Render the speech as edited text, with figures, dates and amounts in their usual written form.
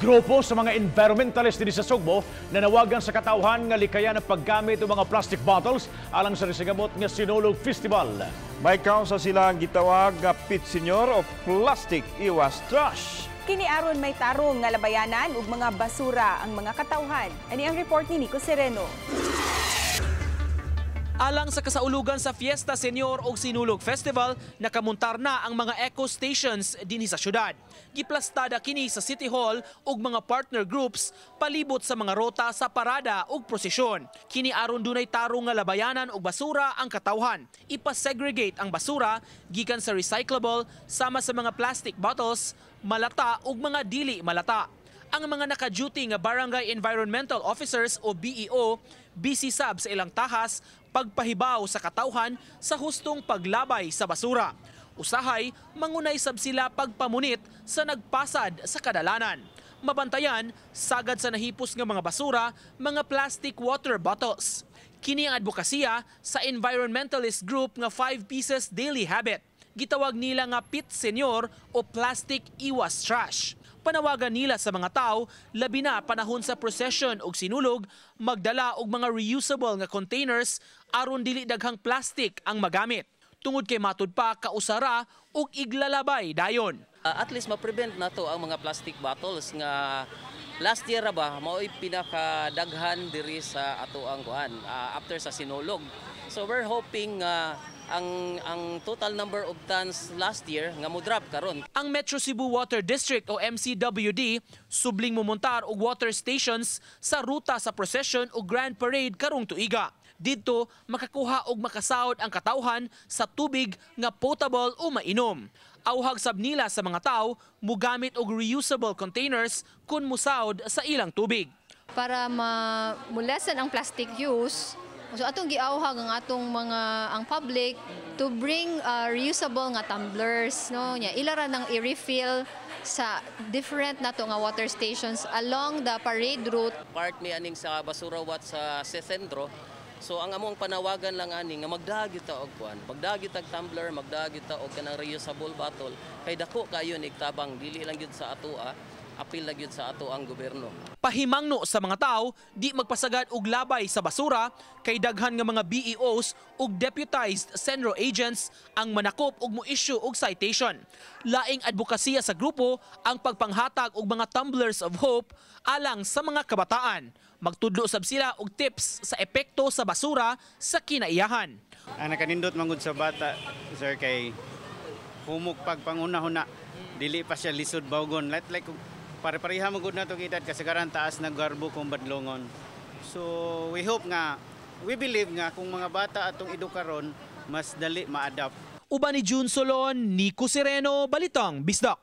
Grupo sa mga environmentalist dinhi sa Sugbo nanawagan sa katawhan nga likayan ang paggamit ng mga plastic bottles alang sa risingamot nga Sinulog Festival. May kausa sila ang gitawag nga Pit Señor o Plastic Iwas Trash. Kini aron may tarong nga labayanan ug mga basura ang mga katawhan. Ani ang report ni Nico Sereno. Alang sa kasaulugan sa Fiesta Senior o Sinulog Festival, nakamuntar na ang mga eco stations dinhi sa syudad. Giplastada kini sa City Hall ug mga partner groups palibot sa mga rota sa parada ug prosesyon. Kini aron dunay tarong nga labayanan og basura ang katawhan. Ipa-segregate ang basura gikan sa recyclable sama sa mga plastic bottles, malata ug mga dili malata. Ang mga naka-duty nga Barangay Environmental Officers o BEO, busy sab sa ilang tahas pagpahibaw sa katawhan sa hustong paglabay sa basura. Usahay, mangunay sab sila pagpamunit sa nagpasad sa kadalanan. Mabantayan, sagad sa nahipos nga mga basura, mga plastic water bottles. Kini ang advokasya sa environmentalist group nga 5 Pieces Daily Habit. Gitawag nila nga Pit Senior o Plastic Iwas Trash. Panawagan nila sa mga tao, labi na panahon sa procession og sinulog, magdala og mga reusable nga containers aron dili daghang plastic ang magamit. Tungod kay matud pa kausara og iglalabay dayon. At least ma-prevent na to ang mga plastic bottles nga last year ra ba mao'y pinakadaghan diri sa ato ang kuan after sa Sinulog. So we're hoping nga ang total number of tons last year nga mo drop karon. Ang Metro Cebu Water District o MCWD subling mumuntar og water stations sa ruta sa procession o Grand Parade karong tuiga. Didto makakuha og makasahod ang katawhan sa tubig nga potable o mainom. Auhag sab nila sa mga tao mugamit og reusable containers kun musahod sa ilang tubig. Para ma-lessen ang plastic use. So atong giauhag ang atong mga ang public to bring reusable nga tumblers, no, nya ila ra nang i-refill sa different nato nga water stations along the parade route. Part mi aning sa Basura Watch sa sentro. So ang among panawagan lang ani nga magdala gyud ta og kuan, magdala gyud tag tumbler, magdala gyud ta og kanang reusable bottle kay dako kayo nig tabang dili lang gyud sa atoa, apil lang gyud sa ato ang gobyerno. Pahimangno sa mga tao, di magpasagad og labay sa basura kay daghan nga mga BEOs ug deputized CENRO agents ang manakop og mo-issue og citation. Laing advokasya sa grupo ang pagpanghatag og mga tumblers of hope alang sa mga kabataan. Magtudlo sab sila og tips sa epekto sa basura sa kinaiyahan. Ang nakanindot mangud sa bata, sir, kay humok pag panguna-huna, dili pa siya lisod bawgon. Like pare-pareha mo gud na to edad, kasagaran taas na garbo kung badlongon. So we hope nga, we believe nga kung mga bata atong edukaron, mas dali ma-adapt. Uban ni June Solon, Nico Sereno, Balitang Bisdak.